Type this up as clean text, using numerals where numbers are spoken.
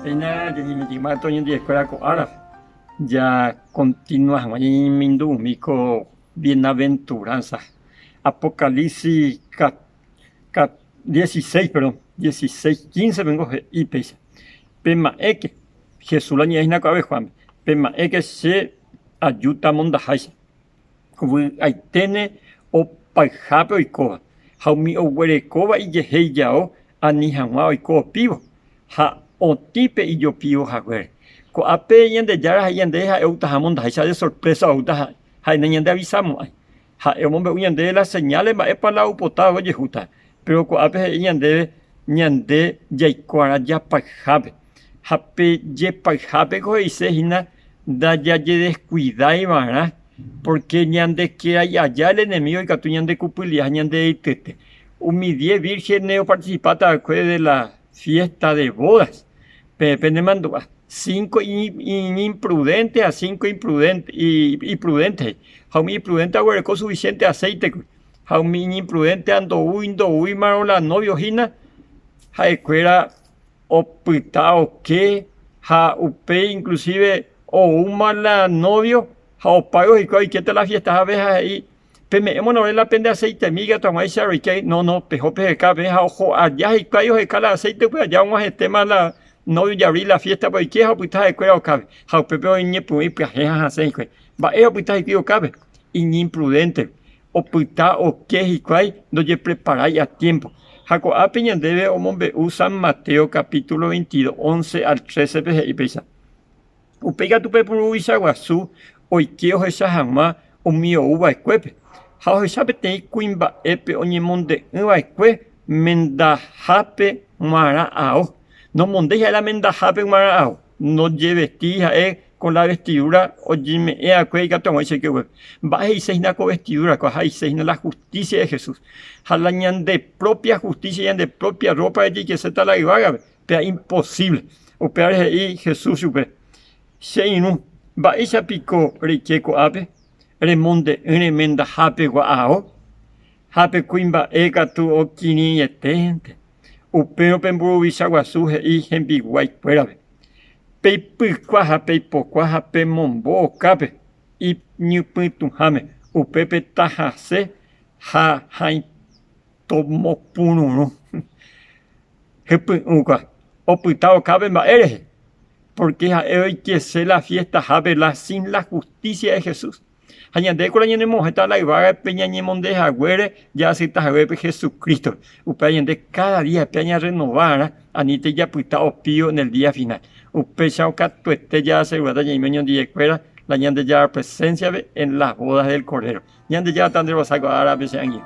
Péina jañeme'ẽma oñondive ko árape, jakontinua hag̃ua ñañemindu umi ko bienaventuranza. Apocalipsis 16, perdón, 16, 15 pengo he'i péicha. Pema'ẽke, Jesús la ñe'ẽ hína ko'ápe Juan-pe, pema'ẽke che ajúta mondaháicha. Vy'aiténe opayhápe oikóva, ha umi oguerekóva ijehe ijao ani hag̃ua oiko opívo, ha otĩ pe ijopívo haguére. Ko'ápe Ñandejára he'i ñandéve ha'e outaha mondaháicha de sorpresa oúta ha'e, ha'e nañandeavisamo'ãi. Ha'e omombe'u ñandéve la señales mba'épa la oupotava ojehúta. Péro ko'ápe he'i ñandéve ñande jaikuaarã japayhápe. Ha pe jepayhápeko he'ise hína ndajajedeskuidái va'erã, pórke ñandekerái aja el enemígo ikatu ñandekupylia ha ñandereityete. Umi diez vírgenes opartisipáta va'ekue de la fiésta de bodas, peẽ penemandu'a, cinco iñimprudénte ha cinco iprudénte he'i. Ha umi iprudénte oguereko sufisiénte aséite kuri. Ha umi iñimprudénte ndoúi ndoúimarõ la nóvio hína, ha'ekuéra opyta oke ha upéi inclusive oúma la novio ha opáyvo hikuái oikéta la fiestahápe ha he'i peme'ẽmona ore la pende aceitemi ikatu hag̃uáicha roike, no no peho peheka peẽ ha oho aja hikuái oheka la aceite upe aja og̃uahẽtéma la novio ojeavri la fiesta-pe oike ha opyta ha'ekuéra okápe ha upépe oñepyrũ ipyahẽ ha hasẽ hikuái. Mba'épa opyta hikuái okápe? Iñimprudéntegui. Opyta oke hikuái ndojepreparái a tiémpo. Ha ko'ápe ñandéve omombe'u San Mateo capítulo 22, 11 al 13-pe he'i péicha, Upéi katu pe mburuvicha guasu oike ohecha hag̃ua umi ou va'ekuépe, ha ohecha peteĩ kuimba'épe oñemonde'ỹ va'ekue mendahápe g̃uarã ao. Nomondéi ha'e la mendahápe g̃uarã ao. Ndojevestíri ha'e con la vestidura oñeme'ẽ va'ekue ikatu hag̃uáicha oike upépe. Mba'e he'ise hína ko vestidura? Kóa he'ise hína la justicia de Jesús. Ha la ñande propia justicia, ñande propia ropa jaikeséta la yvágape, péva imposible. Upévare he'i Jesús chupe, Che irũ, mba'éicha piko reike ko'ápe remonde'ỹ remendahápegua ao? Ha pe kuimba'e katu okirĩeténte. Upérõ pe mburuvicha guasu he'i hembiguái kuérape, Peipykua ha peipokua ha pemombo okápe iñypytũháme, upépe tahase ha hãitomopururũ. Hypy'ũkua opyta okápe mba'e rehe, pórke ha'e oikese la fiestahápe la sin la justicia de Jesús. Ha ñande kóra ñanemohẽta la yvágape ñañemonde haguére ja'asyta haguépe Jesucrístope. Upéva ñande káda día pe ñarrenova va'erã anítei japyta opío en el día final. Upéicharõ katuete ja'aseguráta ñaime oñondivekuéra la Ñandejára presénsiape en las bodas del Cordero. Ñandejára ta nde rosa ko árape che angirũ.